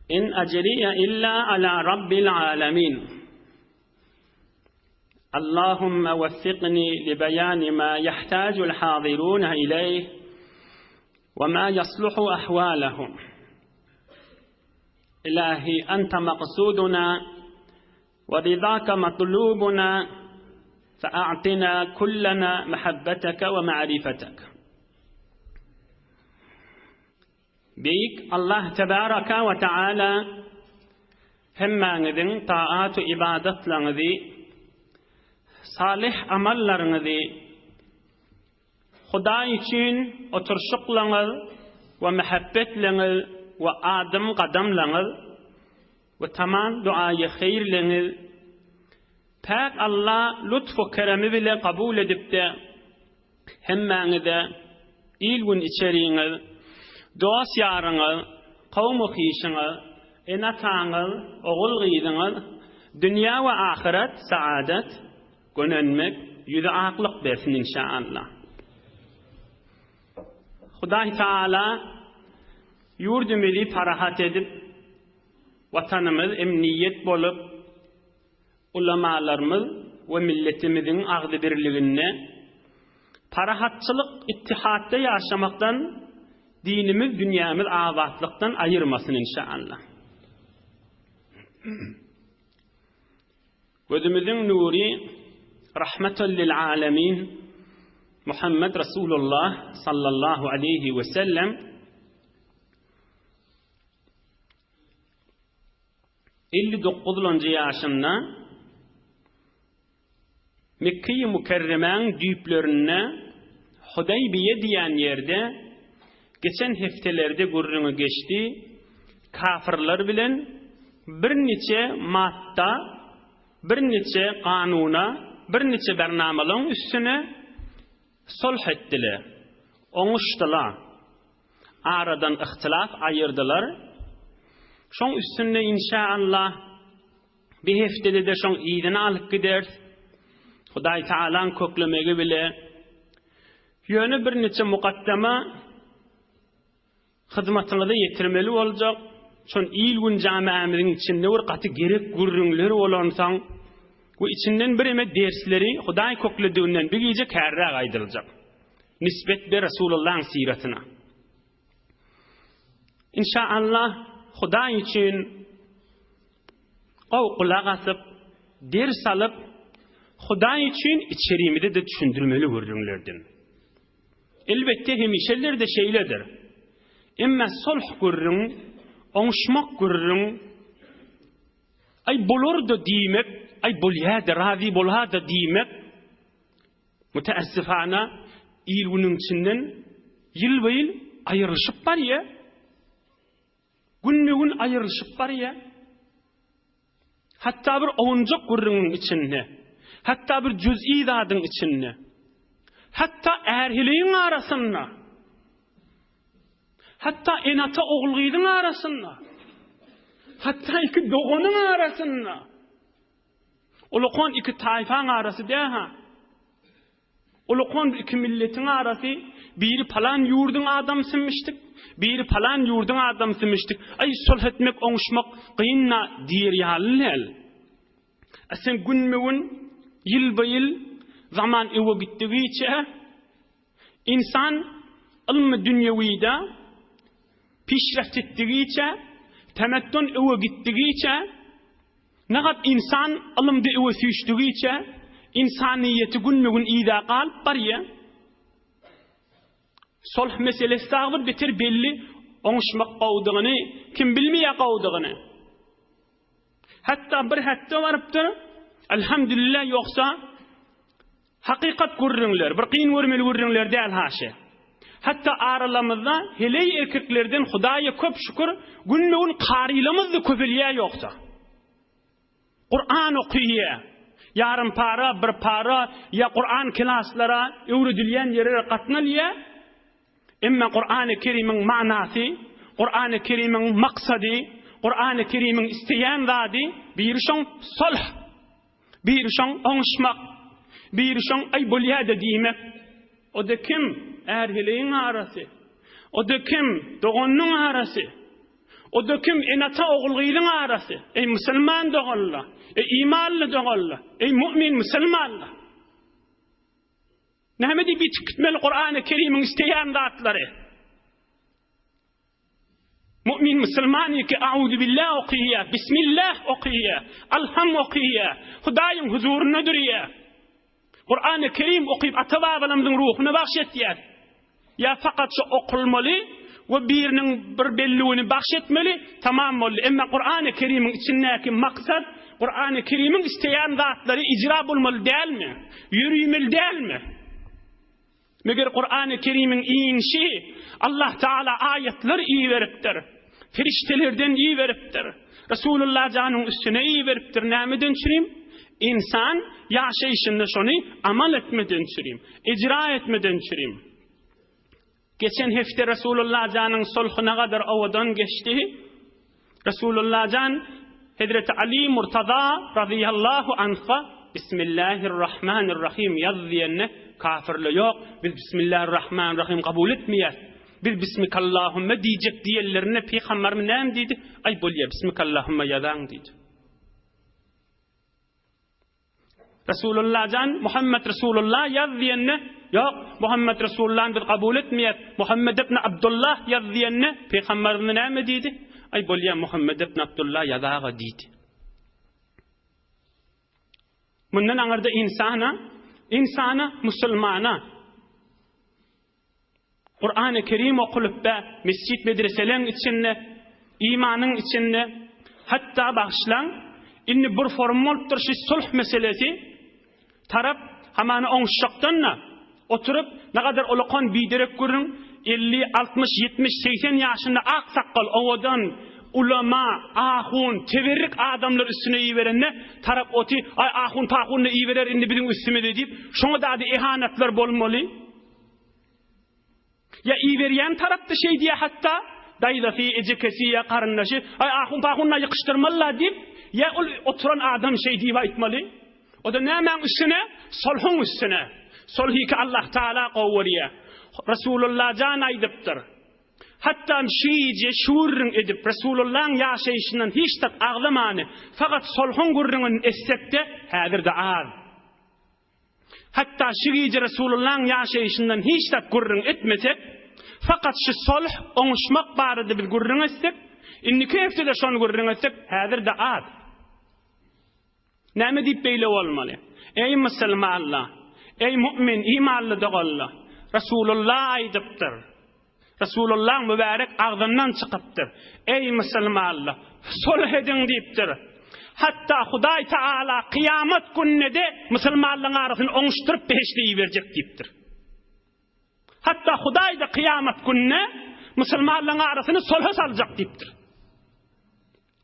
In ajriya illa ala rabbil alamin. Allahumma waffiqni li bayani ma yahtajul hadiruna ilayh wa ma yasluhu ahwalahum. Ilahi anta maqsuduna wa ridaka matlubuna fa'atina kullana mahabbataka wa ma'rifataka. Beýik Allah tebaraka we taala hemmäňiziň taat-u ybadatlaryňyzy, salyh amallaryňyzy, Hudaý üçin oturyşyklaryňyz we mähebbetleňiz we adym gadamlaryňyz we tamam duaýy heýrleňiz Päk Allah lutf-u keremi bile kabul edipde, Hemmäňize il-gün içeriňiz, dost-ýaryňyz, kowum-u-hyşyňyz, ene-ataňyz, ogul-gyzyňyz dünýä we ahyret saadet, gönenmek, ýüzi aklyk bersin inşaallah. Hudaý Taala ýurdumyzy parahat edip, Watanymyz emniýet bolup, ulamalarymyz we milletimiziň agzybirliginde, parahatçylyk, ittihatda ýaşamakdan dinimiz, dünýämiz abatlykdan aýyrmasyn inşaallah. Gözümiziň nury Rahmetul lil alemin Muhammed Resulullah sallallahu aleyhi we sellem 59-lanjy ýaşynda Mekgeýi Mükerremäň düýplerinde Hudaýbiýe diýen ýerde geçen hepdelerde gürrüňi geçdi, kafyrlar bilen birniçe madda, birniçe kanuna, birniçe bernamalaryň üstüne sulh etdiler, oňuşdylar. Aradan yhtylaf aýyrdylar. Şoň üstünde inşa-Allah bir hepdede-de şoň yzyny alyp gideris. Hudaý Tagalaň köklemegi bile. Ýöne birniçe mukaddama hyzmatyňyza ýetirmeli boljak. Şon il-gün jamiämiziň içinde bir gaty gerek gürrüňler bolansoň we içinden bireme dersleri Hudaý köklediginden bir gije kärräk aýdyljak. Nisbet be Resulullahyň syratyna. Inşaallah Hudaý üçin gowy gulak asyp, ders alyp, Hudaý üçin içerimize-de düşündirmeli gürrüňlerden. Elbetde hemişeler-de şeýledir. Emma sulh gürrüň, oňuşmak gürrüň, aý bolar-da diýmek, aý bolýa-da, razy bola-da diýmek, Müteessifana, il-günüň içinden ýylba-ýyl aýrylyşyp barýar. Günbe-gün aýrylyşyp barýar. Hatda bir owunjak gürrüňiň içinde, hatda bir jüz'i zadyň içinde, hatda är-heleýiň arasynda, hatda ene-ata ogul-gyzyň arasynda, hatda iki doganyň arasynda Ulkan iki taýfaň arasy däl-ha. Ulkan iki milletiň arasy, biri palan ýurduň adamsymyşdyk, biri palan ýurduň adamsymyşdyk. Aý, sulh etmek, oňuşmak kyn-da diýer ýaly däl. A sen günbe-gün, ýylba-ýyl, zaman öňe gitdigiçe, ynsan ylmy dünýewide pişreft etdigiçe, temeddun öňe gitdigiçe, Nagat ynsan ylymda öe süýşdügiçe, ynsanyýeti günbe-gün yza galyp barýa. Solh meselesi dagy bir beter belli, oňuşmak gowudygyny kim bilmeýä gowudygyny. Hatda bir hetde barypdyr, Elhamdülillah ýogsa Hakykat gürrüňler, bir kyn görmeli gürrüňler däl haşa. Hatda aralamyzda heleý erkeklerden Hudaýa köp şükür günbe-gün karylamyzda köpelýä ýogsa. Kuran okyýa, ýarym para, bir para ýa Kuran klaslara öwredilýän ýerlere gatnalýa. Emma Kurany Kerimiň manasy, Kurany Kerimiň maksady, Kurany Kerimiň isleýän zady biri şoň sulh. Biri şoň oňuşmak, biri şoň aý bolýa-da diýmek. O-da kim? Är-heleýiň arasy. O-da kim? Doganynyň arasy. O-da kim? Ene-ata, ogul-gyzyň arasy. Eý, musulman doganlar! Eý, imanly doganlar! Eý, mu'min musulmanlar! Näme diýip ýitip gitmeli Kurany Kerimiň isleýän zatlary? Mu'min musulman ýeke Auzubillah okyýar, Bismillah okyýar, Alham okyýar, Hudaýyň huzurynda durýar. Kurany Kerim okyp ata-babalarymyzyň ruhuna bagş etýär. Ýa fakat şu okulmaly we biriniň bir belligini bagş etmeli, tamam boldy. Emma Kurany Kerimiň içindäki maksat, Kurany Kerimiň isleýän zatlary icra bolmaly dälmi? Ýörümeli dälmi? Meger Kurany Kerimiň inişi Allah Taala aýatlar iberipdir. Perişdelerden iberipdir. Resulullah janyň üstüne iberipdir. Nämeden çürim? Insan ýaşaýşynda şony amal etmeden çürim. Icra etmeden çürim. Geçen hepde Resulullah janyň sulhuna gadar owadan geçdi. Resulullah jan Hezreti Ali Murtaza razyýallahu anha Bismillahirrahmanirrahim ýaz diýende kafirler ýok, biz Bismillahirrahmanirrahim kabul etmeýäs. Biz Bismikallahümme diýjek diýenlerinde pygamberimiz näme diýdi? Aý bolýa Bismikallahümme ýazaň diýdi. Resulullah jan Muhammet Resulullah ýaz diýende, ýok, Muhammet Resulullahny biz kabul etmeýäs, Muhammet ibn Abdullah ýaz diýende, pygamberimiz näme diýdi? Aý bolýa Muhammet ibn Abdullah ýazaga diýdi. Mundan aňyrda insana, insana, musulmana Kurany Kerim okulyp be mesjit medreseleň içinde imanyň içinde hatda bagyşlaň indi bir forum bolupdyr şu sulh meselesi tarap hamana oňuşjakdan-da oturyp nagadar ulakan biderek gürrüň 50 60 70 80 ýaşynda ak sakgal owadan ulama ahun teberrik adamlar üstüne iberende tarap oty aý ahun pahun-da iberer indi biziň üstümize diýip şoňa dady ehanatlar bolmaly. Ýa iberýän tarapda şeý diýýär hatda, daýzasy, ejekesi ýa garyndaşy, Aý, ahun-pahun-a ýykyşdyrmaly-la diýip, ýa ol oturan adam şeý diýip aýtmaly. O-da nämäň üstüne? Sulhuň üstüne. Sulhy ki Allah Taala gowy görýär. Resulullah jan aýdypdyr. Hatda şu gije şu gürrüň edip, Resulullahyň ýaşaýşyndan hiç zat agzamany, fakat sulhuň gürrüňini etsek-de, häzir-de az. Hatda şu gije Resulullahyň ýaşaýşyndan hiç zat gürrüň etmesek, fakat şu sulh, oňuşmak barada biz gürrüň etsek, indiki hepde-de şony gürrüň etsek, häzir-de az. Näme diýip beýle bolmaly? Eý musulmanlar! Eý mu'min, imanly doganlar! Resulullah aýdypdyr. Resulullahyň mübärek agzyndan çykypdyr. Eý musulmanlar! Sulh ediň diýipdir. Hatda Hudaý Taala kyýamat gününe-de musulmanlaryň arasyny oňuşdyryp behişde iberjek diýipdir. Hatda Hudaý-da kyýamat gününe musulmanlaryň arasyny sulha saljak diýipdir.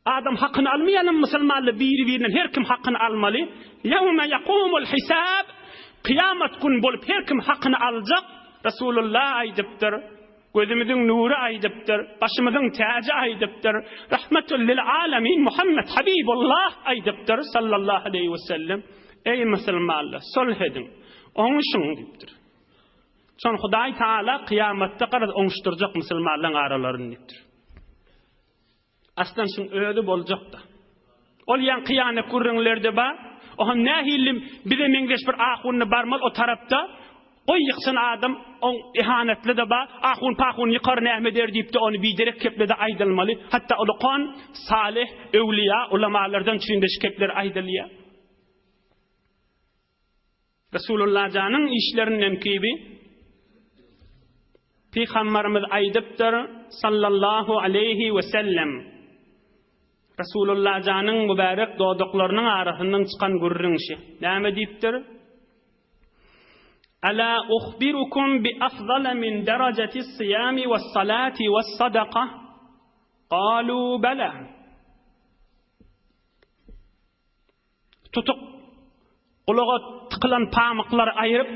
Adam hakyny almaýanam musulmanlar biri-birinden her kim hakyny almaly. Ýewme ýakumul hisab, kyýamat gün bolup her kim hakyny aljak, Resulullah aýdypdyr. Gözümiziň nury aýdypdyr, başymyzyň täji aýdypdyr. Rahmetul lil alamin Muhammed Habibullah aýdypdyr sallallahu aleýhi we sellem. Eý musulmanlar, sulh ediň, oňuşyň diýipdir. Şon Hudaý Taala kyýamatda garaz oňuşdyrjak musulmanlaryň aralaryny diýipdir. Aslan şuň özi boljakda. Ol ýaňky ýanak gürrüňlerde bar. Ohan nähili bize meňzeş bir ahunny barmal o tarapda. Goý ýyksyn adam oň ihanetli-de bar. Ahun pahun ýykar näme eder diýipdi ony biderek keplede aýdylmaly. Hatda ulukan salyh öwliýa ulamalardan üçin-de şu kepler aýdylýar. Resulullah janyň işlerinden kibi Pygambarymyz aýdypdyr sallallahu aleýhi we sellem Resulullah janyň mübärek dodaklarynyň arasyndan çykan gürrüň şi. Näme diýipdir? Ala uhbirukum bi afzala min derajati siyami was salati was sadaka? Qalu bala. Tutuk, gulaga tykylan pamyklary aýryp,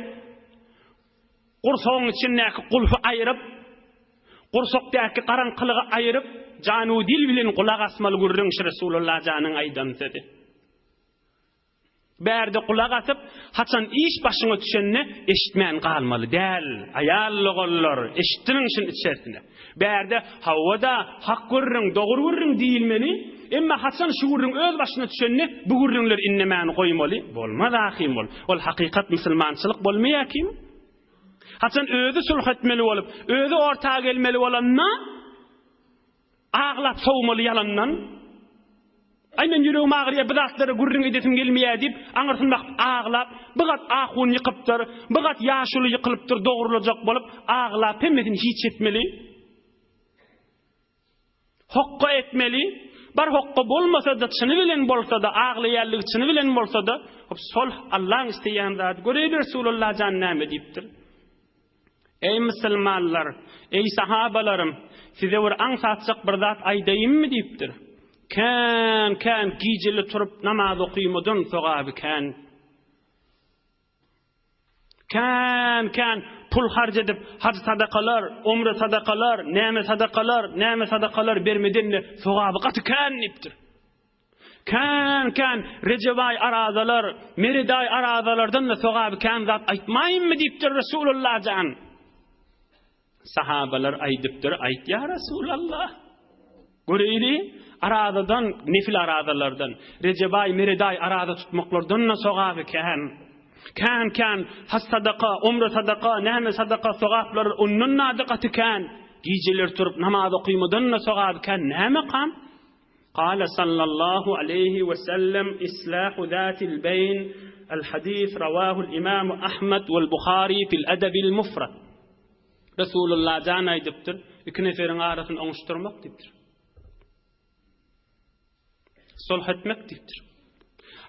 gursagyň içindäki gulfy aýryp, gursakdaky garaňkylygy aýryp, janu-dil bilen gulak asmaly gürrüň şu Resulullah janyň aýdan sözi. Bärde gulak asyp, haçan iş başyňa düşende eşitmän galmaly däl. Aýal doganlar, eşitdiriň şuny içersine. Bärde hawa-da, hak gürrüň, dogry gürrüň diýilmeli, emma haçan şu gürrüň öz başyna düşende bu gürrüňleri inlemäni goýmaly, bolmaz ahym ol. Ol hakykat musulmançylyk bolmaýar kim? Haçan özi sulh etmeli bolup, özi orta gelmeli bolanda, Aglap sowmaly ýalandan. Aý men ýüregim agyrýar bu zatlara gürrüň edesim gelmeýär diýip aňyrsyny bakyp aglap bir gat ahun ýykypdyr, bir gat ýaşuly ýykylypdyr dogrulajak bolup aglap hemmesini hiç etmeli. Hokga etmeli. Bar hokga bolmasa-da çyny bilen bolsa-da aglaýanlygy çyny bilen bolsa-da hop solh Allaň isleýän zady. Göreýli Resulullah jan näme diýipdir. Eý musulmanlar, eý sahabalarym, size bir aňsatjak bir zat aýdaýynmy diýipdir. Kän, kän gijeli turup namaz okymadan sogaby kän. Kän, kän pul harç edip haj sadakalar, umre sadakalar, näme sadakalar, näme sadakalar bermeden-de sogaby gaty kän diýipdir. Kän-kän Rejebaý arazalar, Meredaý arazalardan-da sogaby kän zat aýtmaýynmy diýipdir Resulullah jan. Sahabalar aýdypdyr, aýt ýa Resulallah. Göreýli, arazadan, nefil arazalardan, Rejebaý, Meredaý araza tutmaklardan-da sogaby kän. Kän-kän haj sadaka, umre sadaka, näme sadaka sogaplar ondan-da gaty kän. Gijeler turup namaz okymadan-da sogaby kän. Näme kam? Kale sallallahu aleýhi we sellem Islahu zatil beýn El hadis rawahul imamu Ahmed wel Buhari fil edebil mufrad Resulullah jan aýdypdyr, iki neferiň arasyny oňuşdyrmak diýipdir. Sulh etmek diýipdir.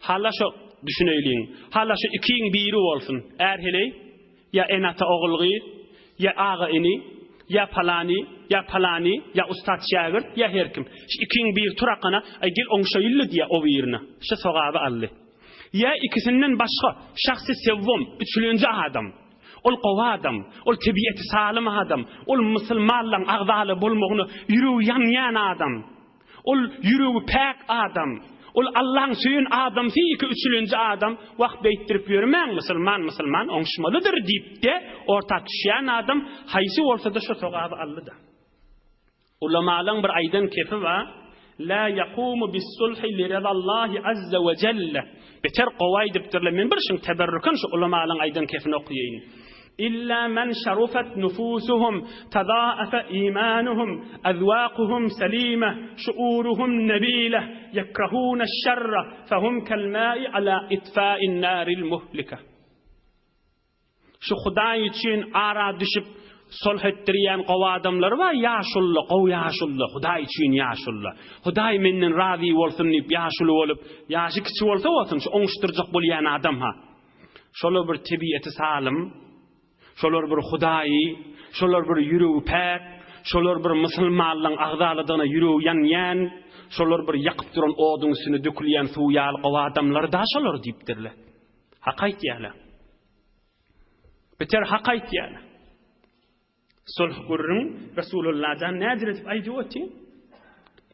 Hala şo düşüneýliň. Hala şo ikiň biri bolsun. Är heleý Ýa ene-ata ogul-gyz, ýa aga-ini, ýa palany, ýa palany, ýa ussat-şägirt, ýa her kim. Şu ikiň biri turakana, Aý, gel oňşaýyl-la diýýär o birine. Şu sogaby aldy. Ýa ikisinden başga, şahsy sewwum, üçülenji adam. Ol gowy adam, ol tebiaty salym adam, ol musulmanlaryň agzaly bolmagyna ýüregi ýanýan adam. Ol ýüregi päk adam. Ol Allaň söýen adamsy iki üçülenji adam wah beýtdirip ýörmäň musulman musulman oňuşmalydyr diýipde orta düşýän adam haýsy bolsada şo sogaby aldyda. Ulamalaň bir aýdan kepi bar La ýakumu bis sulhi li rezallahi azza we jelle beter gowy aýdypdyrlar men bir şuň teberrüken şu ulamalaň aýdan kepini okaýaýyn. Illa men şarufat nufusuhum, tazaafa imanuhum, azwakuhum selime, şuuruhum nebile, yekrahune şerre, fehum kelmai ala itfa'in naril muhlike. Şu Hudaý üçin ara düşüp sulh etdirýän gowy adamlar bar, ýaşulla, gowy ýaşulla, Hudaý üçin ýaşulla. Hudaý menden razy bolsun diýip ýaşuly bolup, ýaşy kiçi bolsa bolsun, şu oňuşdyrjak bolýan adam-ha. Şolar bir tebiaty salym, şolar bir hudaýy, şolar bir ýüregi päk, şolar bir musulmanlaň agzalydygyna ýüregi ýanýan, şolar bir ýakyp duran oduň üstüne dökülýän suw ýaly gowy adamlar da şolar diýipdirler. Hak aýtýarlar. Beter hak aýtýarlar. Sulh gürrüň Resulullah jan nädir edip aýdyp otyr?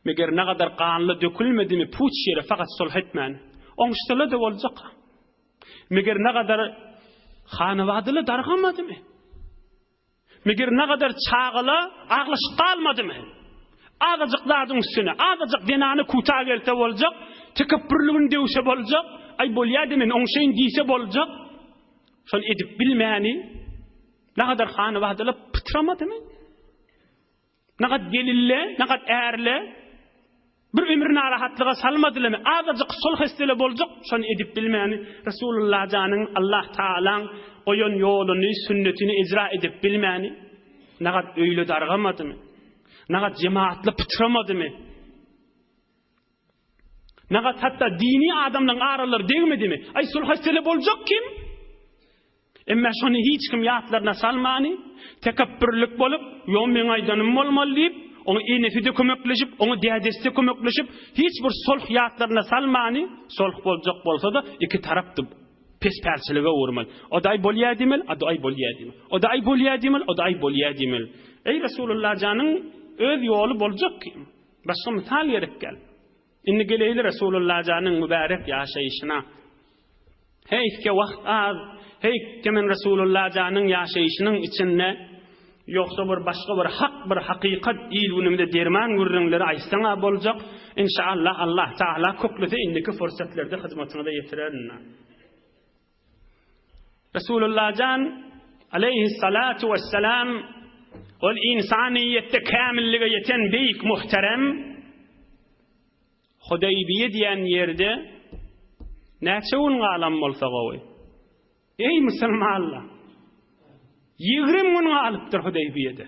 Meger nagadar ganly dökülmedimi puç ýere fakat sulh etmän. Oňuşsala-da boljak. Meger nagadar hanawadyla dargamadymy? Meger nagadar çagala aglaşyp galmadymy? Azajyk zadyň üstüne, azajyk zenany kuta gelse boljak, tekepbürligini döwse boljak, aý bolýa-da men oňşaýyn diýse boljak. Şony edip bilmäni Nagadar hanabadalar pytramadymy? Nagat gelille, nagat ärle bir ömür narahatlyga salmadylarmy? Azajyk sulh etsele boljak, şony edip bilmäni Resulullah janyň Allah Taalaň goýan ýoluny, sünnetini icra edip bilmäni nagat öýle dargamadymy? Nagat jemaatly pytramadymy? Nagat hatda dini adamlaryň aralary degmedimi? Aý sulh etsele boljak kim? Emma şony hiç kim ýatlaryna salmany, tekepbürlik bolup, ýo meň aýdanym bolmaly diýip, oňa enesi-de kömekleşip, oňa dädesi-de kömekleşip, hiç bir sulh ýatlaryna salmany, sulh boljak bolsa-da, iki tarap-da pespälçilige öwürmeli. O-da aý bolýa diýmeli, a-da aý bolýa diýmeli. O-da aý bolýa diýmeli, o-da aý bolýa diýmeli. Eý Resulullah janyň öz ýoly boljak kim? Başga mysal gerek däl. Indi geleýli Resulullah janyň mübärek ýaşaýşyna. Heýke wagt az, heýke men Resulullah janyň ýaşaýşynyň içinde ýogsa bir başga bir hak bir hakykat il-günümize derman gürrüňleri aýtsaň-a boljak. Inşaallah Allah Taala köklese indiki fursatlarda hyzmatyňyza ýetirerin. Resulullah jan aleýhissalatu wessalam ol ynsanyýetde kämillige ýeten beýik muhterem Hudaýbiýe diýen ýerde näçe gün galan bolsa gowy? Eý musulmanlar! 20 gün galypdyr Hudaýbiýede.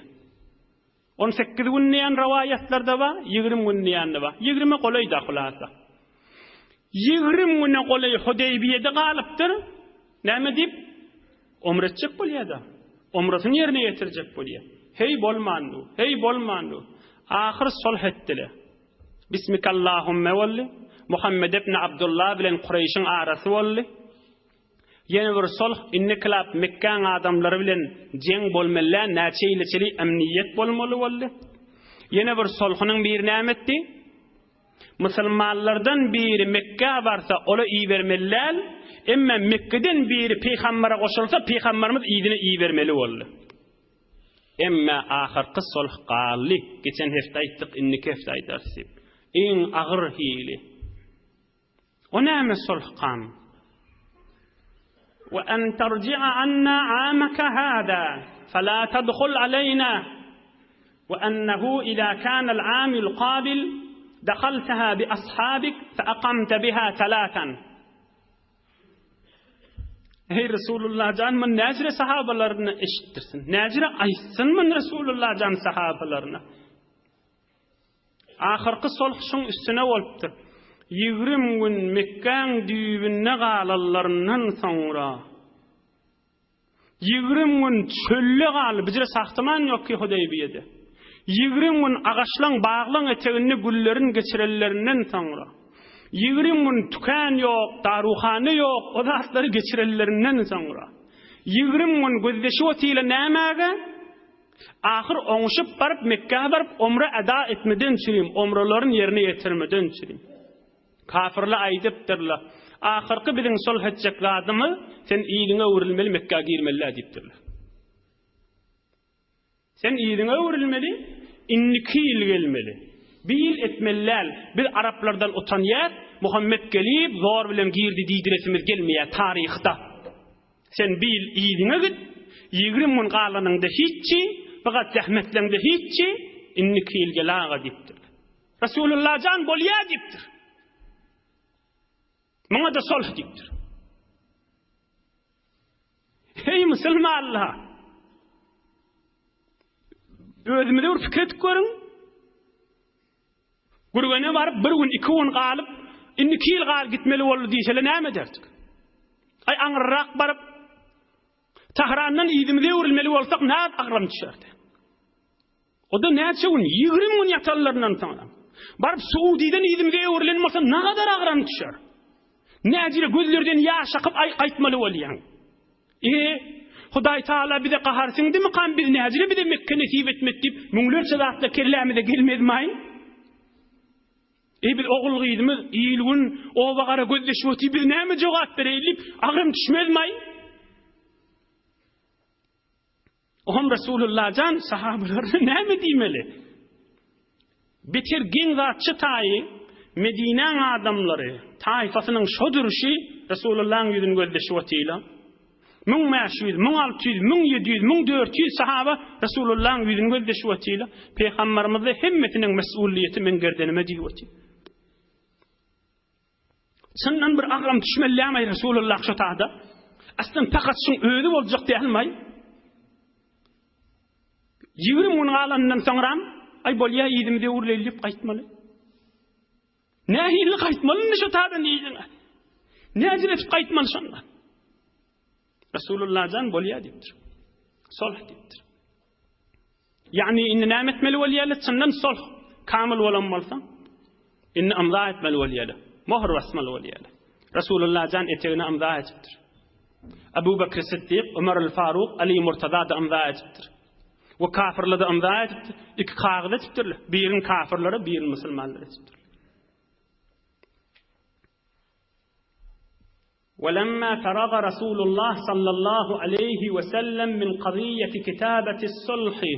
18 gün diýen rowaýatlarda bar, 20 gün diýen-de bar. 20-e golaý-da hulasa. 20 güne golaý Hudaýbiýede galypdyr. Näme diýip? Omra etjek bolýar-da. Omrasyny ýerine ýetirjek bolýar. Heý bolmandy, heý bolmandy. Ahyr sulh etdiler. Bismikallahumme boldy. Muhammed ibn Abdullah bilen Kureýşiň arasy boldy. Ýene bir sulh, indi kylap Mekgäň adamlary bilen jeň bolmaly, näçe ýyla çenli emniýet bolmaly boldy. Ýene bir sulhunyň biri näme etdi? Musulmanlardan biri Mekgä barsa, ola ibermeli däl, emma Mekgeden biri pygambere goşulsa, pygamberimiz yzyna ibermeli boldy. Emma ahyrky sulh galdy. Geçen hepde aýtdyk, indiki hepde aýdarys diýip. Iň agyr hili. O näme sulhkam? Wa an tarji'a anna amaka hada fala tadkhul alayna wa annahu idha kana al-am al-qabil dakhaltaha bi ashabik fa aqamta biha thalathan. Eý Resulullah jan, mun näjire sahabalaryna eşitdirsin? Näjire aýtsyn mun Resulullah jan sahabalaryna? Ahyrky sulh şuň üstüne bolupdyr. 20 gün Mekgäň düýbünde galanlaryndan soňra 20 gün çölde galdy, bijire sahtyman ýok ki Hudaýbiýede. 20 gün agaçlaň, baglaň eteginde güllerin geçirenlerinden soňra 20 gün tükän ýok, daruhana ýok, o zatlary geçirenlerinden soňra 20 gün gözleşip otyla nämäge? Ahyr oňuşyp baryp Mekgä baryp omra eda etmeden çürim, omralaryny ýerine ýetirmeden çürim. Kafyrlar aýdypdyrlar, Ahyrky biziň sulh etjek zadymyz, sen yzyňa öwrülmeli, Mekgä girmeli-dä diýipdirler. Sen yzyňa öwrülmeli, indiki ýyl gelmeli. Bir ýyl etmeli däl. Biz araplardan utanýas, Muhammet gelip, zor bilen girdi diýdiresimiz gelmeýär taryhda. Sen bir ýyl yzyňa git, 20 gün galanyňda hiççi, bir gat zähmetleňde hiççi, indiki ýyl gel aga diýipdir. Resulullah jan bolýa diýipdir. Muňa-da sulh diýipdir. Eý musulmanlar! Özümize bir pikir edip görüň. Gürgene baryp bir gün, iki gün galyp, indi iki ýyl galyp gitmeli boldy diýseler näme ederdik? Aý aňyrrak baryp, Tahrandan yzymyza öwrülmeli bolsak näz agram düşerdi. O-da näçe gün, 20 gün ýatanlaryndan soňra. Baryp Suudiden yzymyza öwrülen bolsa nagadar agram düşer. Näjire gözlerden ýaş akyp aý gaýtmaly bolýaň. E, Hudaý Taala bize gahar siňdimikam biz näjire bize Mekge nesip etmedi diýip müňlerçe zatlar kellämize gelmezmaý? Eý biz ogul gyzymyz il gün oba gara gözleşip otyr biz näme jogap bereýin diýip agram düşmezmaý? Oňam Resulullah jan sahabalaryna näme diýmeli? Beter geň zatçy taýy Medinäň adamlary, taýfasynyň şo durşy Resulullahyň ýüzüni gözleşip otyla. 1500, 1600, 1700, 1400 sahaba Resulullahyň ýüzüni gözleşip otyla. Pygamberimiz hemmesiniň mesulyýeti meň gerdenime diýip otyr. Çyndan bir agram düşmelilämaý Resulullah şo tada? Aslyn pakat şuň özi boljak dälmaý? 20 gün galanyndan soňram, aý bolýa yzymyza öwrüleýli diýip gaýtmaly. Nähili gaýtmaly indi şo tadan yzyňa? Näjir etip gaýtmaly şonda? Resulullah jan bolýa diýipdir. Solh diýipdir. Ýagny indi näme etmeli bolýarlar? Çyndan sulh kamyl bolan bolsa, indi ymza etmeli bolýarlar. Möhür basmaly bolýarlar. Resulullah jan etegine ymza etipdir. Abu Bekr Siddik, Ömer el-Faruk, Ali Murtaza da ymza etipdir. We kafirler de ymza etipdir. Iki kagyz etipdirler. Birini kafirlere, birini musulmanlara etipdirler. Welemma faraga Rasulullah sallallahu aleýhi we sellem min kazyýeti kitabetis-sulhi,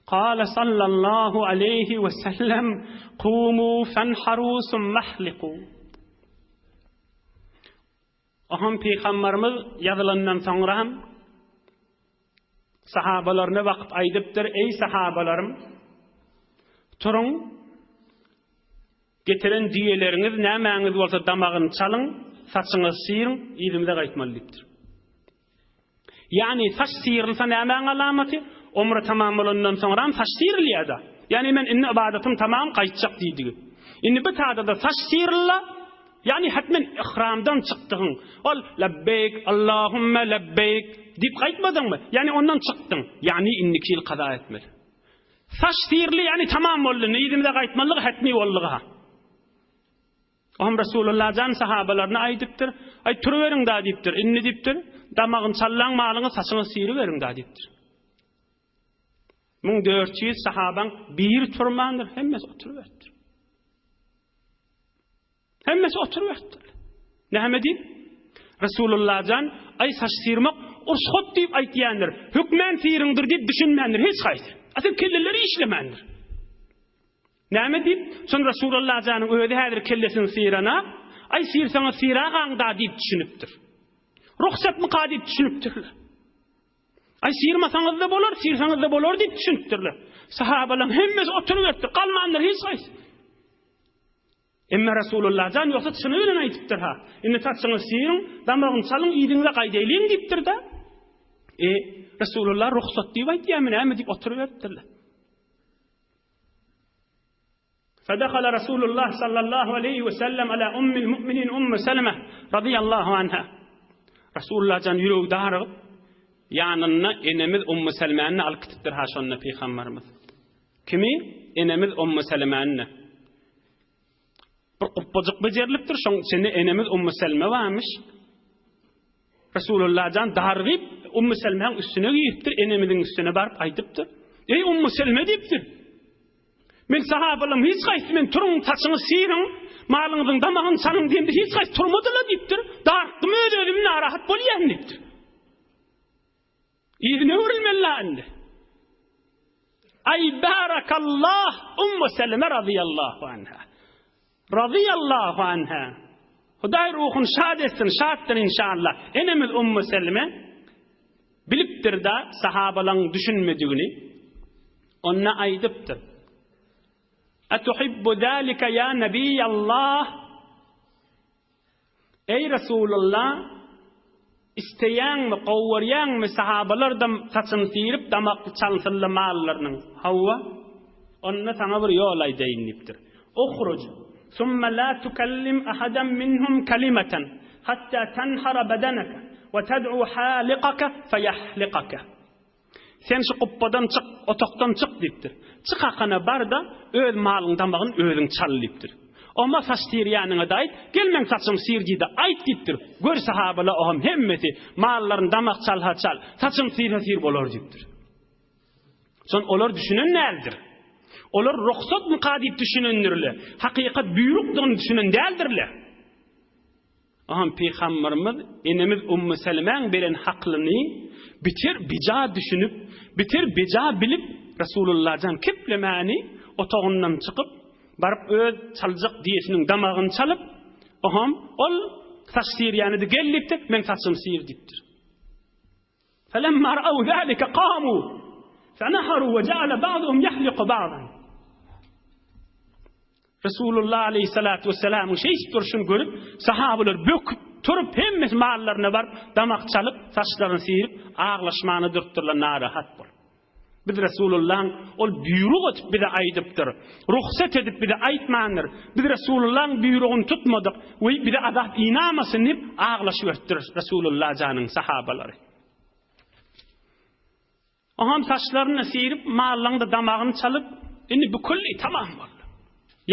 kale sallallahu aleýhi we sellem, Kumu fenharu summahliku. Oňam Pygamberimiz ýazylandan soňra hem sahabalaryna bakyp aýdypdyr, Eý sahabalarym, turuň, getiren düýeleriňiz nämäňiz bolsa damagyny çalyň, saçyňyzy syryň, yzymyza gaýtmaly diýipdir. Ýagny saç syrylsa nämäň alamaty? Omra tamam bolandan soňram saç syrylýar-da. Ýagny men indi ybadatym tamam, gaýtjak diýdigi. Indi bu tada-da saç syrylla, ýagny hetmen ihramdan çykdygyň. Ol labbeýk, Allahümme labbeýk diýip gaýtmadyňmy? Ýagny ondan çykdyň. Ýagny indiki ýyl kaza etmeli. Saç syryldy, ýagny tamam boldy, indi yzymyza gaýtmalygy hetmi boldugy-ha. Oňam Resulullah jan sahabalaryna aýdypdyr, Aý, turuberiň-da diýipdir, indi diýipdir, damagyny çallaň malyňyz, saçyňyzy syryberiň-da diýipdir. 1400 sahabaň biri turmandyr, hemmesi oturyberipdir. Hemmesi oturyberipdir. Näme diýip? Resulullah jan, aý saç syrmak rugsat diýip aýtýandyr, hökmän syryňdyr diýip düşünmändir hiç haýsy. Asyl kelleleri işlemändir. Näme diýip, şony Resulalla janyň özi häzir kellesini syrana, Aý, syrsaňyz syragaň-da diýip düşünipdir. Rugsatmyka diýip düşünipdirler. Aý, syrmasaňyz-da bolar, syrsaňyz-da bolar diýip düşünipdirler. Sahabalaryň hemmesi oturyberipdir, galmandyr hiç haýsy. Emma Resulalla jan ýogsa çyny bilen aýdypdyr-ha. Indi saçyňyzy syryň, damagyny çalyň, yzyňyza gaýdaýlyň diýipdir-de. E, Resulalla rugsat diýip aýdýarmy näme diýip oturyberipdirler. Fedehale Resulullah sallallahu aleýhi we sellem ala ummil mu'minin Ummu Seleme radiyallahu anha. Resulullah jan ýüregi darygyp, ýanynda enemiz Ummu Selmäni alyp gitipdir ha şonda pygamberimiz. Kimi? Enemiz Ummu Selmäni. Bir gupbajyk bejerilipdir, şoň içinde enemiz Ummu Selme barmyş. Resulullah jan darygyp Ummu Selmäň üstüne giripdir, enemiziň üstüne baryp aýdypdyr. Eý Ummu Selme diýipdir. Men sahabalaryň hiç haýsy men turuň saçyňyzy syryň, malyňyzyň damagyny çalyň diýemde hiç haýsy turmadylar diýipdir. Darykdym öz-özüm narahat bolýan diýipdir. Yzyna öwrülmeli indi. Aý barakallah Ummu Seleme radiyallahu anha. Radiyallahu anha. Hudaý ruhuny şad etsin, şatdyr inşallah. Enemiz Ummu Seleme bilipdir da sahabalaryň düşünmedigini. Onda aýdypdyr. Atuhibbu zalika ya nabiyallah? Eý Resulallah, isleýäňmi, gowy görýäňmi sahabalardam saçyny syryp damakly çalsynla mallarynyň? Hawa. Onda saňa bir ýol aýdaýyn diýipdir. Uhruj, summa la tukallim ahadan minhum kalimatan hatta tanhara badanaka we tad'u halikaka feyahlikaka. Sen şu gupbadan çyk, otagdan çyk diýipdir. Çyk hakana bar-da, öz malyň damagyny özüň çal diýipdir. Oma saç syrýanyňa-da aýt, gel meň saçymy syr diý-de aýt diýipdir. Gör sahabala oham hemmesi mallaryny damak çalha çal, saçyny syrha syr bolar diýipdir. Şon olar düşünen däldir. Olar rugsatmyka diýip düşünendirler. Hakykat buýrukdygyny düşünen däldirler. Oňam Pygamberimiz enemiz Ummu Selemäň beren haklyny biter bija düşünip, biter beja bilip Resulullah jan keplemäni otagyndan çykyp, baryp öz çaljak diýesiniň damagyny çalyp, oňam ol saç syrýanydy gel diýipdir, meň saçymy syr diýipdir. Felemma ra'aw zalika qamu fenaharu we ja'ala ba'duhum yahliqu ba'dan. Resulullah aleyhissalatu vesselamyň şeýdip durşuny görüp, sahabalar böküp turup, hemmesi mallaryna baryp, damak çalyp, saçlaryny syryp, aglaşmana durupdyrlar narahat bolup. Biz Resulullahyň ol buýruk edip bize aýdypdyr. Rugsat edip bize aýtmandyr. Biz Resulullahyň buýrugyny tutmadyk we bize azap inamasyn diýip aglaşyberipdir Resulullah janyň sahabalary. Oňam saçlaryny syryp, mallaryň-da damagyny çalyp, indi bu külli tamam boldy.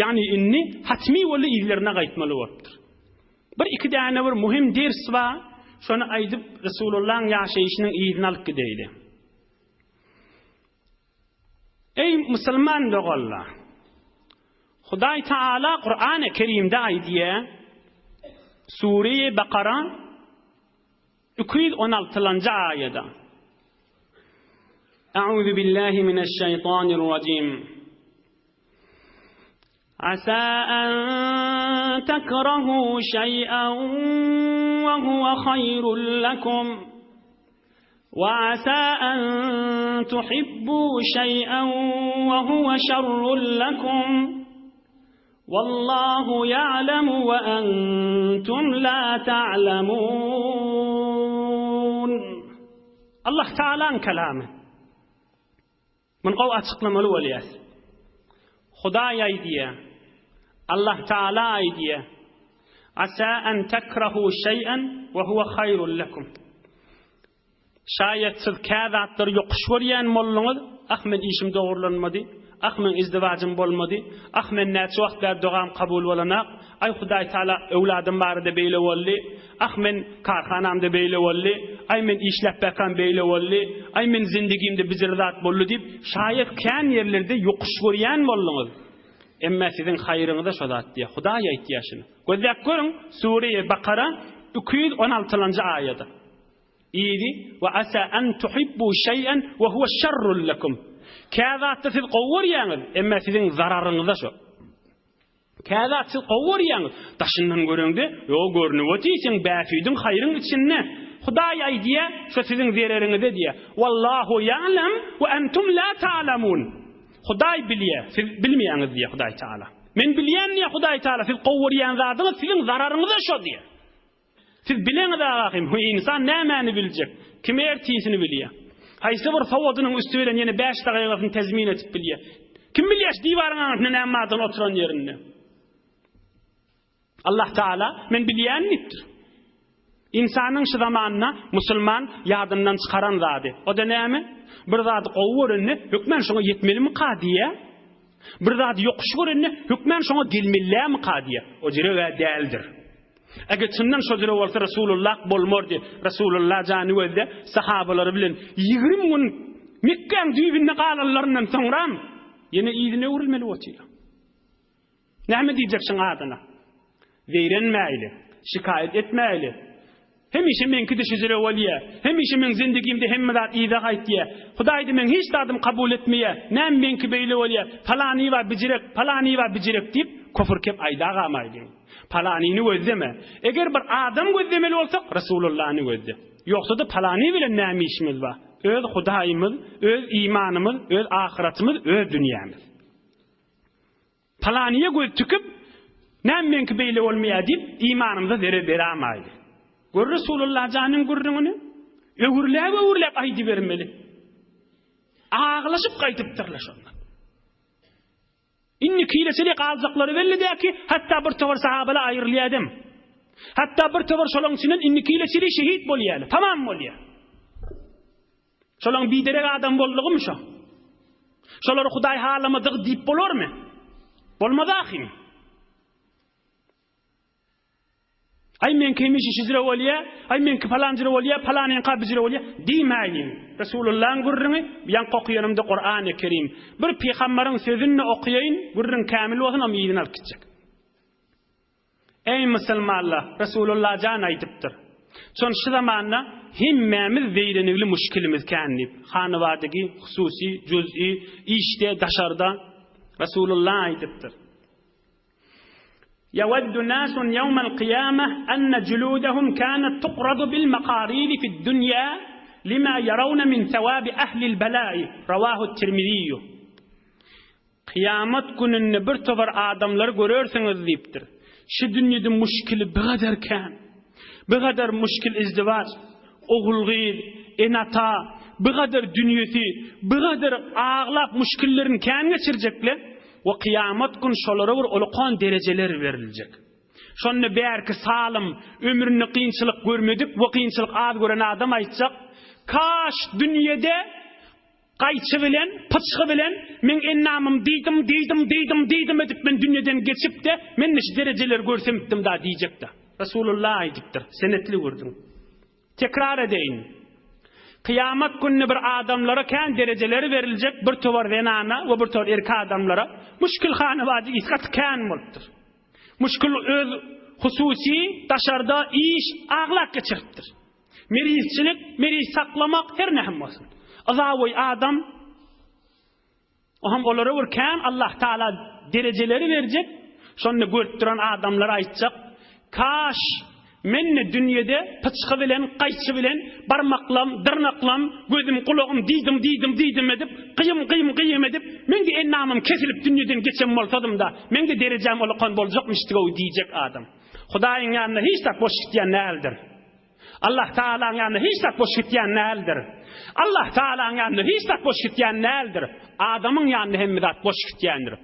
Ýagny indi hatmi boldy yzlaryna gaýtmaly bolupdyr. Bir iki däne bir muhim ders bar, şony aýdyp Resulullahyň ýaşaýşynyň yzyny alyp gideýli. Eý musulman doganlar! Hudaý Taala Kurany Kerimde aýdýar. Sure-i Bakara 216-njy aýada. A'uzu billahi mineşşeýtanirrajim. Asa an takrahu şeý'an we huwe haýrun lekum. We asa an tuhibbu şeý'an we huwe şerrun lekum. Wallahu ýa'lemu we entum la ta'lemun. Allah Taalaň kelamy. Muny gowy açyklamaly bolýas. Hudaý aýdýar, Allah Taala aýdýar, Asa an takrahu şeý'en we huwe haýrun lekum. Şaýat siz kä zatlary ýokuş görýän bolduňyz, ah men işim dogrulanmady, ah meň izdiwajym bolmady, ah men näçe wagt bäri dogam kabul bolanak, aý Hudaý Taala öwladym barada beýle boldy, ah men karhanamda beýle boldy, aý men işläp bäkam beýle boldy, aý men zindigimde bijir zat boldy diýip, şaýat kän ýerlerde ýokuş görýän bolduňyz. Emmä siziň haýryňyza şo zat diýýär. Hudaý aýtýar şuny. Gözläp görüň, Sure-i Bakara 216-njy aýady. Yzy, Ve asa en tuhibbu şeý'en ve huve şerrun lekum. Kä zatda siz gowy görýäňiz, emma siziň zararyňyza şo. Kä zat siz gowy görýäňiz, daşyndan göreňde, ýo görnüp otyr, seň bähbidiň haýryň içinde. Hudaý aýdýa, şo siziň zereriňize diýýä. Wallahu ýa'lem we entum la ta'lemun. Hudaý bilýä, siz bilmeýäňiz diýýä Hudaý Taala. Men bilýän diýýä Hudaý Taala, siz gowy görýän zadyňyz siziň zararyňyza şo diýýä. Siz bileňiz agahym, bu ynsan nämäni biljek? Kim ertisini bilýär? Haýsy bir sowadynyň üsti bilen ýene bäş dagygasyny tezmin edip bilýär? Kim bilýär şu diwaryň aňyrsynda näme bardygyny oturan ýerinde? Allah Taala men bilýän diýipdir. Ynsanyň şu zamanda musulman ýadyndan çykaran zady. O-da näme? Bir zady gowy görende hökmän şoňa ýetmelimika diýýär. Bir zady ýokuş görende hökmän şoňa gelmelilämika diýýär. O jüreg-ä däldir. Eger çyndan şo jüre bolsa Resulullah bolmardy. Resulullah jany gözde sahabalary bilen 20 gün Mekgäň düýbünde galanlaryndan soňram ýene yzyna öwrülmeli otyr. Näme diýjek şuň adyna? Zeýrenmäýli, şikaýat etmäýli. Hemişe meňki düşüjire bolýa. Hemişe meň zindigimde hemme zat yza gaýtýa. Hudaýda meň hiç zadym kabul etmeýä. Näme meňki beýle bolýa? Palanyba bijirek, palanyba bijirek diýip, kofur kep aýdagamaýlyň. Palanyny gözleme. Eger bir adam gözlemeli bolsak, Resulullany gözle. Ýogsa-da palany bilen näme işimiz bar? Öz Hudaýymyz, öz imanymyz, öz ahyratymyz, öz dünýämiz. Palanyýa göz tikip, näme meňki beýle bolmaýar diýip, imanymyza zerer beramaýly. Gör Resulullah janyň gürrüňini. Öwürläp-öwürläp aýdybermeli. Aglaşyp gaýdypdyrlar şondan. Indi kileçeli galjaklary belli däki, hatda bir towar sahabalar aýrylýadam. Hatda bir towar şolaň içinden indi kileçeli şehit bolýar. Tamam bolýar. Şolaň biderek adam boldugymy şo? Şolary Hudaý halamadygy diýip bolarmy? Bolmaz ahym. Aý meňki hemişe şijre bolýa, aý meňki palanjyra bolýa, palanyňka bijire bolýa diýmäýliň. Resulullahyň gürrüňi, ýaňky okaýanymda Kurany Kerim. Bir pygambaryň sözüni okaýaýyn, gürrüň kämil bolsun, omy yzyna alyp gitjek. Eý musulmanlar, Resulullah jan aýdypdyr. Şon şu zamanda hemmämiz zeýrenigli muşkilimiz kän diýip. Hanybadigi, hususy, juz'i, işde, daşarda Resulullah aýdypdyr. Ýeveddu nasun ýewmel kyýameh enne juludehum kânet tukradu bil makarid fid dünýä lima ýerawne min sewabi ehlil belâi. Rawahu Tirmiziýu. Kyýamat gününde bir topar adamlary görersiňiz diýipdir. Şu dünýede muşkili bigadar kän. Bigadar muşkil izdiwaç, ogul-gyz, ene-ata, bigadar dünýesi, bigadar aglap muşkillerini kän geçirjekle we kyýamat gün şolara bir ulukan derejeler beriljek. Şonda bärki salym, ömründe kynçylyk görmedik we kynçylyk az gören adam aýtjak, Kaş dünýede Gaýçy bilen, pyçgy bilen meň ennamym diýdim, diýdim, diýdim, diýdim edip men dünýeden geçip-de, men-de şu derejeleri görsemipdim-da diýjek-de. Resulullah aýdypdyr, senetli gördüň. Tekrar edeýin. Kyýamat gününe bir adamlara kän derejeleri beriljek, bir towar zenana we bir towar erkek adamlara. Muşkil hanabady gaty kän bolupdyr. Muşkil öz. Hususy, daşarda iş aglap geçiripdir. Merizçilik, meriz saklamak her nähim bolsun. Yzaboý adam Oham olara bir kän Allah Taala derejeleri berjek, şonda görüp duran adamlar aýtjak, Kaş, men-de dünýede pyçgy bilen, gaýçy bilen barmaklam, dyrnaklam, gözüm, gulagym diýdim, diýdim, diýdim edip, gyýym, gyýym, gyýym edip, meň-de endamym kesilip dünýeden geçen bolsadym-da, meň-de derejäm ulakan boljakmyşdy-ow diýjek adam. Hudaýyň ýanynda hiç zat boş gitýän däldir. Allah Tagalaň ýanynda hiç zat boş gitýän däldir. Allah Tagalaň ýanynda hiç zat boş gitýän däldir. Adamyň ýanynda hemme zat boş gitýändir.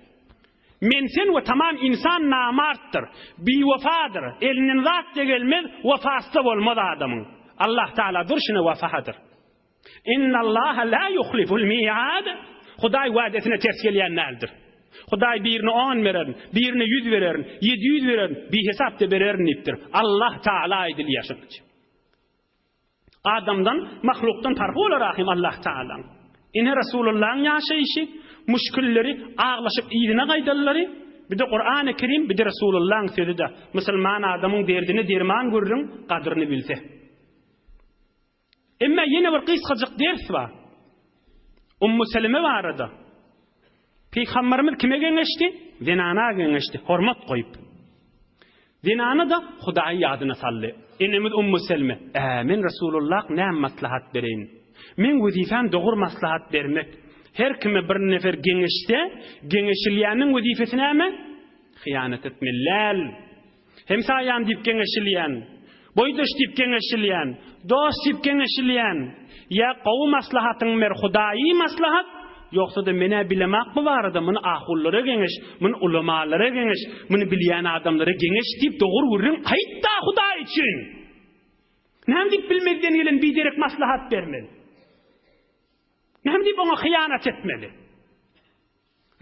Men sen we tamam insan namartdyr, biwefadyr, elinden zat-da gelmez, wefasy-da bolmaz adamyň. Allah Tagala durşuna wefadyr. Innallaha la yuhliful mi'ad. Hudaý wa'desine ters gelýän däldir. Hudaý birine on bererin, birine ýüz bererin, 700 bererin, bihesap-da bererin diýipdir. Allah Taala aýdylýar şonuň üçin. Adamdan, mahlukdan parhy bolar ahym Allah Taalaň. Ine Resulullahyň ýaşaýşy, müşkilleri, aglaşyp yzyna gaýdanlary, bir-de Kurany Kerim, bir-de Resulullahyň sözi-de musulman adamyň derdine derman gürrüň, gadryny bilse. Emma ýene bir gysgajyk ders bar. Ummu Seleme barada. Pygamberimiz kime geňeşdi? Zenana geňeşdi, hormat goýup. Zenana-da Hudaýy ýadyna saldy. Enemiz Ummu Selme, Ä, men Resulullah näme maslahat bereýin? Meň wezipem dogry maslahat bermek. Her kime bir nefer geňeşse, geňeşilýäniň wezipesi näme? Hyýanat etmeli däl. Hemsaýam diýip geňeşilýän, boýdaş diýip geňeşilýän, dost diýip geňeşilýän, ýa gowy maslahatyňy ber, hudaýy maslahat, ýogsa-da men-ä bilemak bu barada, muny ahunlara geňeş, muny ulamalara geňeş, muny bilýän adamlara geňeş diýip dogry gürrüň aýt-da hudaý üçin! Näme diýip bilmezden gelen biderek maslahat bermeli? Näme diýip oňa hyýanat etmeli?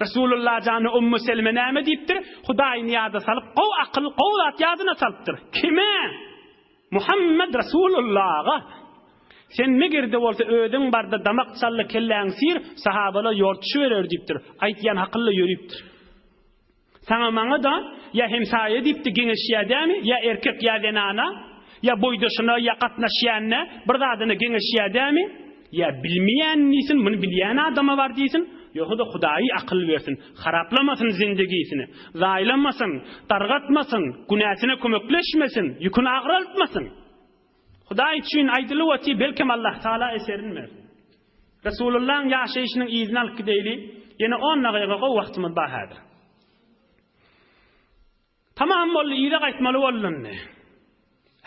Resulullah jana Ummu Selme näme diýipdir? Hudaýyny ýada salyp, gowy akyl, gowy zat ýadyna salypdyr. Kime? Muhammed Resulullaha. Sen meger-de bolsa özüň barda damak çal-da kelläňi syr, sahabalar ýortuşyberer diýipdir. Aýtýan hakylla ýörüpdir. Saňa maňa-da ýa hemsaýa diýipdi geňeşýä dämi, ýa erkek ýa zenana, ýa boýdaşyna ýa gatnaşýanyna bir zadyna geňeşýä dämi, ýa bilmeýän diýsin, muny bilýän adama bar diýsin, ýogsa-da Hudaýy akyl bersin, haraplamasyn zindigisini, zaýlamasyn, dargatmasyn, günäsine kömekleşmesin, ýüküni agraltmasyn. Hudaý üçin aýdylyp otyr, belkem Allah Taala eserini bersin. Resulullahyň ýaşaýşynyň yzyny alyp gideýli, ýene on dagyga gowy wagtymyz bar häzir. Tamam boldy, yza gaýtmaly boldy indi.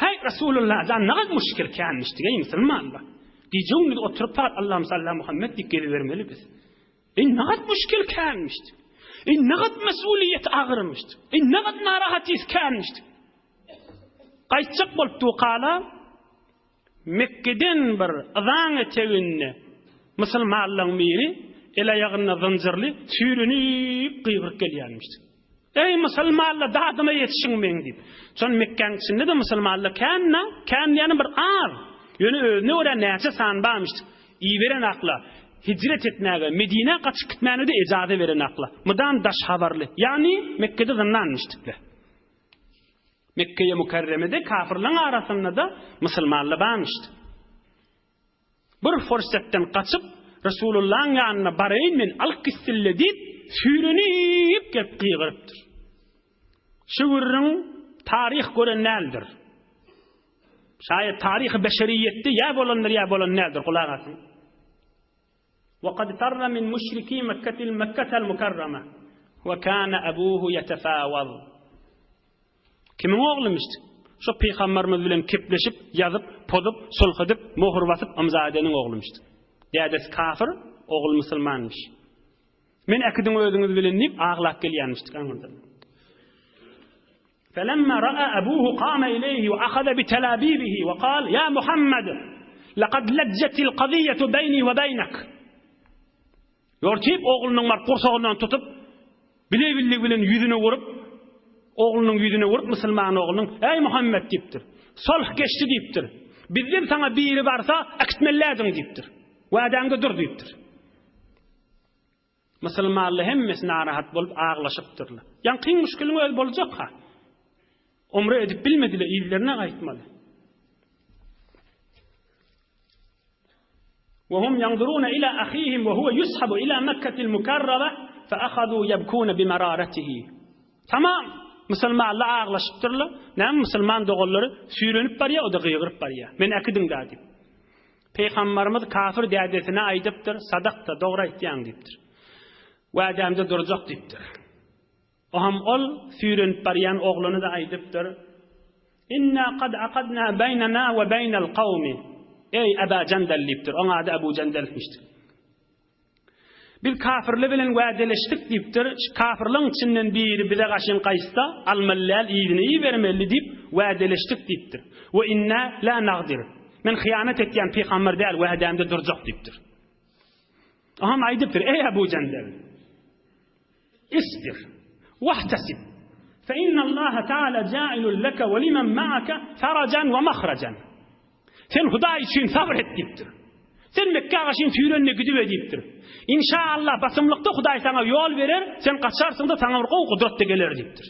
Häý, Resulullah jan, nagt muşkil känmişdik, eý musulmanlar. Gije-gündiz oturyp sagat Allahum salli Muhammed diýip gezibermeli biz. Eý, nagt muşkil känmişdik. Eý, nagt mesuliýet agyrmyşdyk. Eý, nagt narahatys känmişdik. Gaýtjak bolup dukala, Mekgeden bir yzaň eteginde musulmanlaryň biri el-aýagynda zynjyrly süýrenip gygyryp gelýänmiş. Eý, musulmanlar, dadyma ýetişiň meň diýip. Şol Mekgäň içinde-de musulmanlar kän-dä, kän diýýänim bir az. Ýöne özüne görä näçe san barmyş. Iberen akla, hijret etmäge, Medinä gaçyp gitmäne-de ejaza beren akla. Mydam daş habarly. Ýagny Mekgede zyndanmyşdyklar. Mekgeýe Mükerremede kafirleň arasynda-da musulmanlar barmyşdy. Bir fursatdan gaçyp, Resulullahyň ýanyna baraýyn men, alyp gitsinle diýip, süýrenip gelip gygyrypdyr. Şu gürrüň taryh gören däldir. Şaýat taryhy beşeriýetde ýa bolandyr ýa bolan däldir, gulak asyň. Wa kad farra min müşriki Mekketil Mekketel Mukarrama we kana abuhu ýetefawaz. Kimiň oglumyşdy? Şo pygamberimiz bilen kepleşip, ýazyp, pozup, sulh edip, möhür basyp, ymza edeniň oglumyşdy. Dädesi kafir, ogul musulmanmyş. Men äkidiň özüňiz bilen diýip aglap gelýänmişdik aňyrdan. Felemma ra'a abuhu kama ileýhi we ahaza bi telabibihi we kal, Ýa Muhammed, lekad lejjetil kazyýetu beýni we beýnek. Ýortyp oglunyň baryp gursagyndan tutup, bile-billigi bilen ýüzüne urup, oglunyň ýüzüne urup musulman oglunyň, Eý Muhammed diýipdir. Solh geçdi diýipdir. Bizden saňa biri barsa, äkitmelidiň diýipdir. Wädäňde dur diýipdir. Musulmanlar hemmesi narahat bolup aglaşypdyrlar. Ýaňkyň müşkiliň özi boljak-ha. Umre edip bilmediler, yzlaryna gaýtmaly. Ve hum yanzuruna ila ahihim ve huve yushabu ila Mekketil mukarraba fe ahadu yebkune bimeraretihi. Tamam, musulmanlar aglaşypdyrlar. Näme musulman doganlary süýrenip barýar, o-da gygyryp barýar. Meni äkidiň-dä diýip. Pygambarymyz kafir dädesine aýdypdyr, Sadakta, dogry aýtýaň diýipdir. Wädämde durjak diýipdir. Oňam ol süýrenip barýan oglany-da aýdypdyr, Inna kad akadna beýnena we beýnel kawmi. Eý, Eba Jendel diýipdir. Oň ady Ebu Jendelmişdir. Biz kafirler bilen wädeleşdik diýipdir. Şu kafirleň içinden biri bize gaşyn gaýtsa, almaly däl, yzyna ibermeli diýip wädeleşdik diýipdir. We inna la nagdir. Men hyýanat etýän pygamber däl, wädämde durjak diýipdir. Oňam aýdypdyr, Eý Ebu Jendel! Isbir, wahtesib, fe innallaha taala jailun leke we limen ma'ake farajan we mahrajan. Sen Hudaý üçin sabyr et diýipdir. Sen Mekgä gaşyn süýrenine gidibe diýipdir. Inşaallah basymlykda Hudaý saňa ýol berer, sen gaçarsyň-da saňa bir gowy gudrat-da geler diýipdir.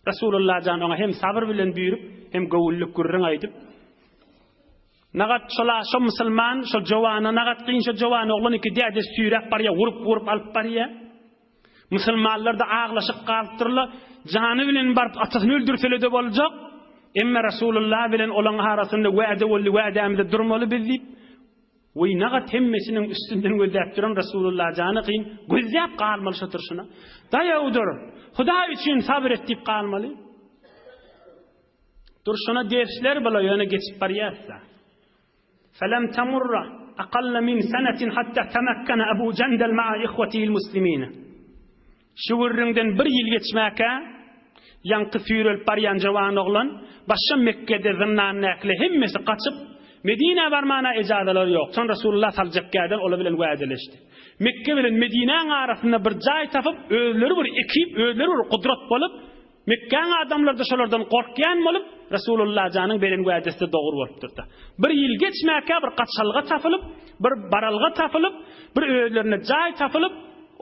Resulullah jan oňa hem sabyr bilen buýrup, hem göwünlik gürrüň aýdyp, Nagat şola şo musulman, şo jowana nagat kyn şo jowan oglan iki dädesi süýräp barýa, urup-urup alyp barýa. Musulmanlar-da aglaşyp galypdyrlar. Jany bilen baryp atasyny öldürsele-de boljak. Emme Resulullah bilen olaň arasynda wäde boldy, wädämize durmaly biz diýip, Weý nagat hemmesiniň üstünden gözläp duran Resulullah jany kyn gözläp galmaly şo turşuna. Daýaw dur, Hudaý üçin sabyr et diýip galmaly. Durşuna dersler bula ýöne geçip barýas-da. Felem tamurra aqalla min senetin hatta temakkana Abu Jendel ma'a ihwetihil muslimine. Şu gürrüňden bir ýyl geçmäkä, ýaňky süýrelip barýan jowan oglan, başga Mekgede zyndandäkiler hemmesi gaçyp, Medinä barmana ejazalary ýok. Soň Resulullah saljak gäden olar bilen wädeleşdi. Mekge bilen Medinäň arasynda bir jaý tapyp, özleri bir ekip, özleri bir gudrat bolup, Mekgäň adamlary-da şolardan gorkýan bolup, Resulullah janyň beren wädesi-de dogry bolupdyr-da. Bir ýyl geçmäkä bir gaçalga tapylyp, bir baralga tapylyp, bir özlerine jaý tapylyp,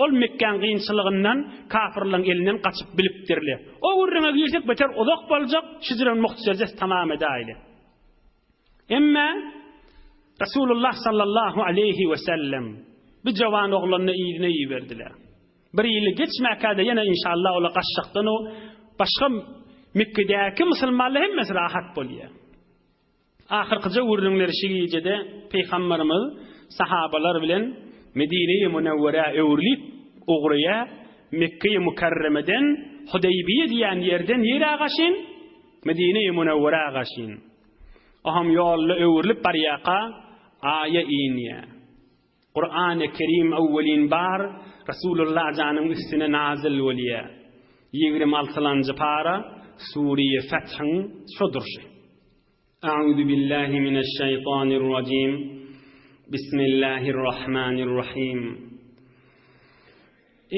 ol Mekgäň kynçylygyndan, kafyrlaryň elinden gaçyp bilipdirler. O gürrüňe girsek beter uzak boljak, şüjrem muhtasarja tamam edäýli. Emme Resulullah sallallahu aleýhi we sellem bu jowan oglanyny yzyna iberdiler. Bir ýyly geçmäkä-de ýene inşallah olar gaçjakdan o başga Mekgedäki musulmanlar hemmesi rahat bolýar. Ahyrkyja gürrüňleri şu gijede Pygamberimiz sahabalar bilen Medine-i Münewwerä öwrülip ugraýar, Mekge-i Mükerremeden Hudeýbiýe diýen ýerden nirä gaşyn? Medine-i Münewwerä gaşyn. Oham ýolda öwrülip barýarka aýa inýär. Kurany Kerim öwwelin bar Resulullah janyň üstüne nazyl bolýar. Ýigrimi altylanjy para Sure-i Fethiň şo durşy. A'uzu billahi mineşşeýtanirrajim. Bismillahirrahmanirrahim.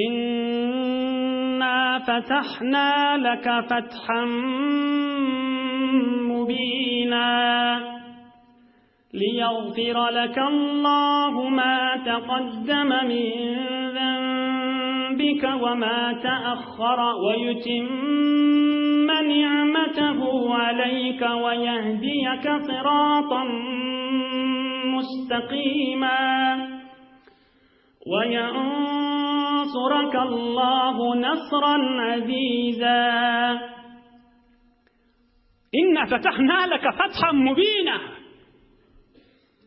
Inna fetahna leke fethan mubina. Liýagfira lekallahu ma taqaddama min zenbike we ma teahhara we ýutimme ni'metehu aleýke we ýehdiýeke syratan mustakima we ýansurakallahu nasran aziza. Inna fetahna leke fethan mubina.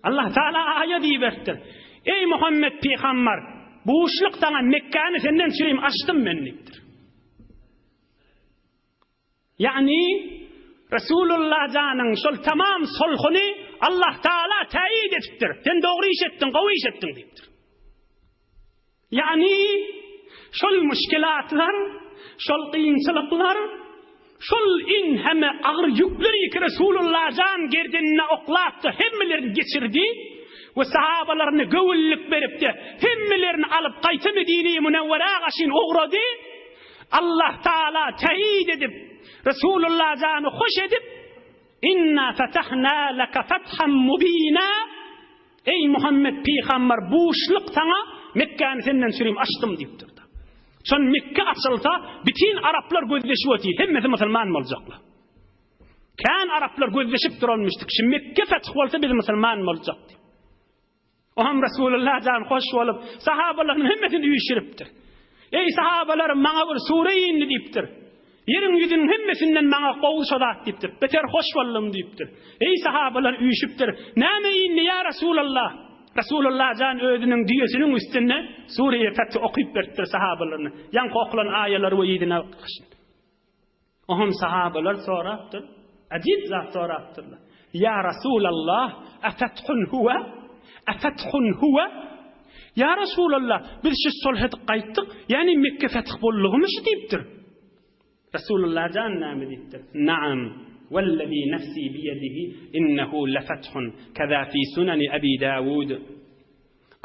Allah Teala aýat iberipdir. Eý Muhammed pygamber, buşluk saňa Mekgäni senden çürim açdym men diýipdir. Ýagny Resulullah janyň şol tamam sulhuny Allah Teala täýit edipdir. Sen dogry iş etdiň, gowy iş etdiň diýipdir. Ýagny, şol muşkilatlar, şol kynçylyklar, şol iň heme agyr ýükleri ki Resulullah jan gerdenine oklapdy, hemmelerini geçirdi we sahabalaryna göwünlik beripdi, hemmelerini alyp gaýta Medine-i Münewwerä gaşyn ugrady. Allah Taala täýit edip, Resulullah jany hoş edip, Inna fetahna leke fethan mubina Eý Muhammet pygamber buşluk saňa Mekgäni senden sürüm açdym diýipdir. Şon Mekge açylsa, bütin araplar gözleşip otyr, hemmesi musulman boljaklar. Kän araplar gözleşip duranmyşdyk. Şu Mekge feth bolsa biz musulman boljak diýip. Oňam Resulullah jan hoş bolup, sahabalarynyň hemmesini üýşüripdir. Eý sahabalarym, maňa bir sure indi diýipdir. Ýeriň ýüzüniň hemmesinden maňa gowy şo zat diýipdir. Beter hoş boldum diýipdir. Eý sahabalar üýşüpdir. Näme indi ýa Resulallah? Resulullah jan özüniň düýesiniň üstünde Sure-i Feth okyp beripdir sahabalaryna. Ýaňky okulan aýalary we yzyna Oňam sahabalar sorapdyr, ajyp zat sorapdyrlar. Ýa Rasulallah, efethun huwe? Efethun huwe? Ýa Rasulallah, biz şu sulh edip gaýtdyk, ýagny Mekge feth boldugymy şu diýipdir. Resulullah jan näme diýipdir? Naam, wellezî nefsî biýedihi innehu lefethun, keza fî suneni Ebi Dawud.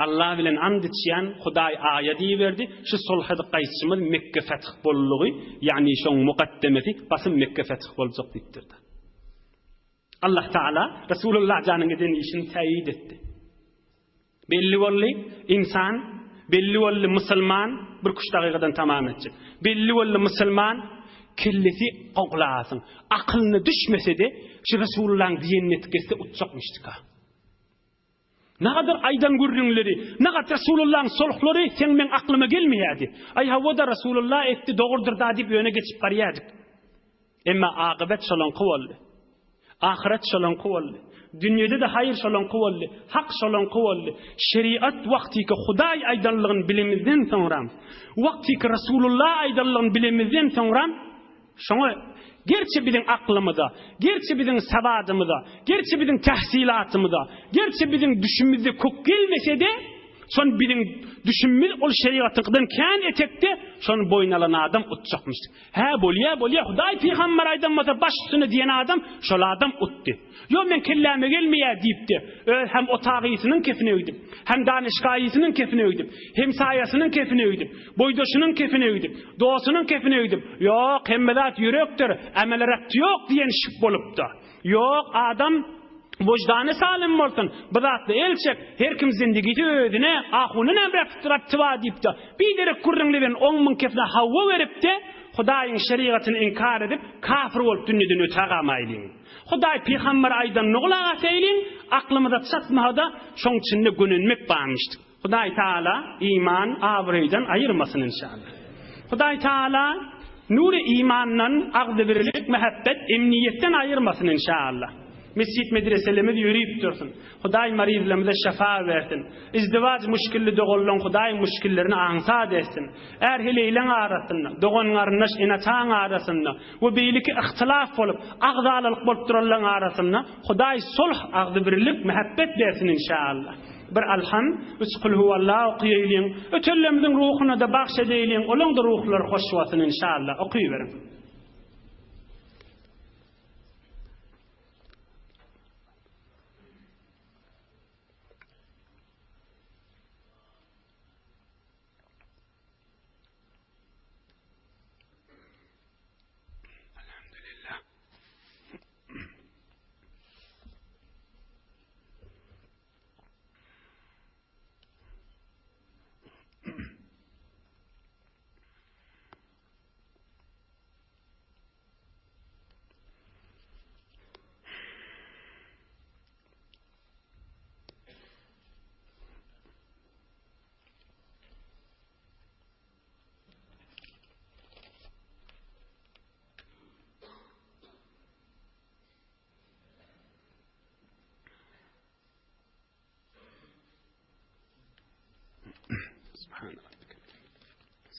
Allah bilen and içýän Hudaý aýa diýiberdi, şu sulh edip gaýtşymyz Mekge feth boldugy, ýagny şoň mukaddemesi basym Mekge feth boljak diýipdir-de. Allah Taala Resulullah janyň eden işini täýit etdi. Belli boldy, insan, belli boldy musulman, bir kuş dagygadan tamam etjek. Belli boldy musulman, kellesi gowlasyň, akylyna düşmese-de, şu Resulullahyň diýenini etip gelse utjakmyşdyka. Nagadar aýdan gürrüňleri, nagat Resulullahyň sulhlary seň meň aklyma gelmeýärdi. Aý hawa-da Resulullah etdi dogrudyr-da diýip ýöne geçip barýardyk. Emma akybet şolaňky boldy. Ahyret şolaňky boldy. Dünýede-de haýyr şolaňky boldy. Hak şolaňky boldy. Şeriat wagtyky Hudaý aýdanlygyny bilemizden soňram, wagtyky Resulullah aýdanlygyny bilemizden soňram Şoňa gerçi biziň aklymyza, gerçi biziň sawadymyza, gerçi biziň tähsilatymyza, gerçi biziň düşümizde kök gelmese-de, şony biziň düşümimiz ol şerigatyňkydan kän etekde, şony boýun alan adam utjakmyş. Hä, bolýa, bolýa, Hudaý pygamber aýdan bolsa baş üstüne diýen adam, şol adam utdy. Ýok, meň kelläme gelmeýär diýip-de, öz hem otagysynyň kefine gidip, hem danyşgaýysynyň kefine gidip, hemsaýasynyň kefine gidip, boýdaşynyň kefine gidip, dostunyň kefine gidip, Ýok, hemme zat ýürekdir, emele repti ýok diýen şik bolupdy. Ýok, adam wyždany salym bolsun, bu zatda el çek, her kim zindigisi özüne, ahuny näme repti bar diýip-de, biderek gürrüňli bilen oň muň kefine hawa berip-de, Hudaýyň şerigatyny inkar edip, kafir bolup dünýeden ötä gamaýlyň. Hudaý pygamber aýdanyny gulak asaýlyň, aklymyza çatmasa-da, şoň içinde gönenmek barmyşdyk. Hudaý Taala iman abraýdan aýyrmasyn inşallah. Hudaý Taala nury imandan, agzybirlik, mähebbet, emniýetden aýyrmasyn inşallah. Mesjit medreselerimiz ýörüp dursun. Hudaý maryzlarymyza şefa bersin. Izdiwaç muşkilli doganlaň Hudaý muşkillerini aňsat etsin. Är heleýleň arasynda, dogan garyndaş ene-ataň arasynda we beýleki yhtylaf bolup, agzalalyk bolup duranlaň arasynda Hudaý sulh, agzybirlik, mähebbet bersin inşallah. Bir Alham, üç Kulhuwallah okaýaýlyň. Ötenlerimiziň ruhuna-da bagş edeýliň, olaň-da ruhlary hoş bolsun inşallah. Okyberiň. Elhamdülillah.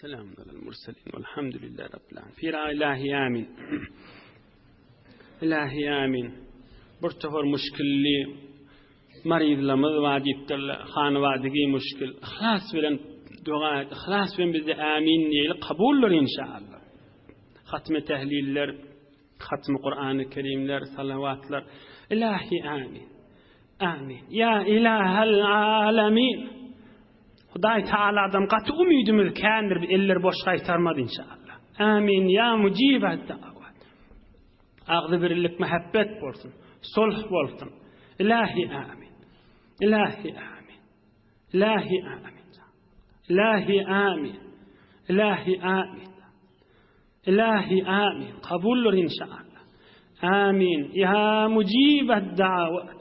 Selamun alel murselin velhamdülillahi rabbil alemin. Pira ilahi amin. Ilahi amin. Bir topar muşkilli maryzlarymyz bar diýipdirler. Hanabadigi muşkil. Yhlas bilen doga et. Yhlas bilen bizde amin diýeli kabuldyr inşallah. Hatmy tehliller, hatmy Kur'an-ı Kerimler, salawatlar. Ilahi amin. Amin. Ya ilahel alemin. Hudaý Taaladan gaty umydymyz kändir, bir eller boş gaýtarmaz inşallah. Amin. Ya mujibet da'wat. Agzybirlik, mähebbet bolsun. Sulh bolsun. Ilahi amin. Ilahi amin. Ilahi amin. Ilahi amin. Ilahi amin. Ilahi amin. Kabuldyr inşallah. Amin. Ya mujibed da'wat.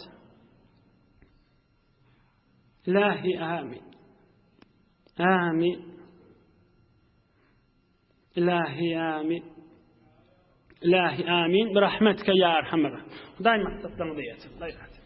Ilahi amin. Amin. Ilahi amin. Ilahi amin. Bi rahmetike ya erhamer. Hudaý maksatlaryňyza ýetsin. Gaýrat.